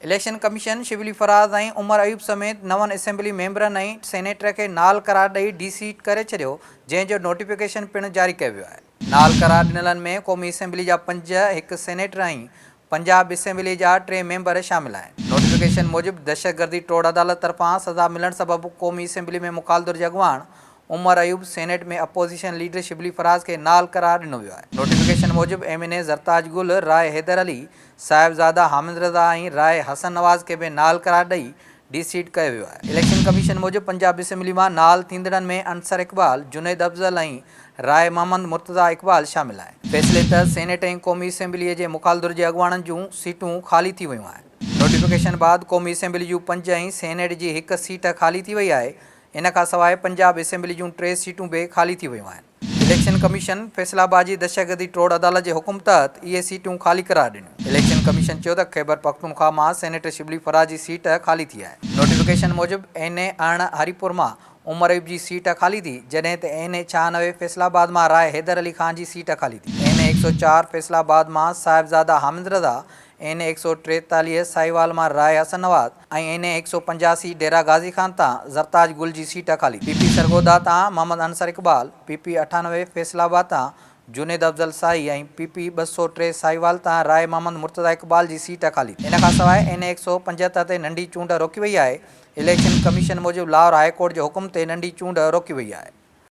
Election commission Shibli Faraz ۽ عمر ايوب سميت نون assembly ميمبرن ۽ سينيٽر کي نال قرار ڏئي ڊي سيٽ ڪري ڇڏيو، جنهن جو نوٽيفڪيشن پڻ جاري ڪيو ويو آهي. نال قرار ڏنلن ۾ قومي اسيمبلي جا پنج، هڪ سينيٽر ۽ پنجاب اسيمبلي جا ٽي ميمبر شامل آهن. نوٽيفڪيشن موجب دهشتگردي ٽوڙ عدالت طرفان سزا ملڻ سبب قومي اسيمبلي ۾ مخال ڌر جي اڳواڻ Omar Ayub, senate ۾ opposition leader Shibli Faraz کي نااهل قرار ڏنو ويو آهي. نوٽيفڪيشن موجب M N A Zartaj Gul, Rai Haider Ali, Sahibzada Hamid Raza ۽ Rai Hassan Nawaz کي به نااهل قرار ڏئي ڊي سيٽ ڪيو ويو آهي. اليڪشن ڪميشن موجب پنجاب اسيمبلي مان نااهل ٿيندڙن ۾ انصر اقبال، جنيد افضل ۽ راء محمد مرتضيٰ اقبال شامل آهن. فيصلي تحت سينيٽ ۽ قومي اسيمبلي جي مخال ڌر جي اڳواڻن جون سيٽون خالي ٿي ويون آهن. نوٽيفڪيشن بعد قومي اسيمبلي جون پنج ۽ سينيٽ جي هڪ سيٽ خالي ٿي وئي آهي. ان کان سواء پنجاب اسيمبلي جون ٽي سيٽون به خالي ٿي ويون آهن. اليڪشن ڪميشن فيصل آباد جي دهشتگردي ٽوڙ عدالت جي حڪم تحت اهي سيٽون خالي قرار ڏنيون. اليڪشن ڪميشن چيو ته خيبرپختونخواهه مان سينيٽر شبلي فراز جي سيٽ خالي ٿي آهي. نوٽيفڪيشن موجب اين اي 18 هريپور مان عمر ايوب جي سيٽ خالي ٿي، جڏهن ته اين اي 96 فيصل آباد مان راء حيدر علي خان جي سيٽ خالي ٿي. اين اي 104 فيصل آباد مان صاحبزاده حامد رضا، اين اي 143 ساهيوال مان راء حسن نواز ۽ اين اي 185 ڊيرا غازي خان تان زرتاج گل جي سيٽ خالي ٿي. پي پي سرگوڌا تان محمد انصر اقبال، پي پي 98 فيصل آباد تان جنيد افضل ساهي ۽ پي پي 203 ساهيوال تان راء محمد مرتضيٰ اقبال جي سيٽ خالي ٿي. ان کان سواء اين اي 175 تي ننڍي چونڊ روڪي وئي آهي. اليڪشن ڪميشن موجب لاهور هاء ڪورٽ جي حڪم تي ننڍي چونڊ روڪي وئي آهي.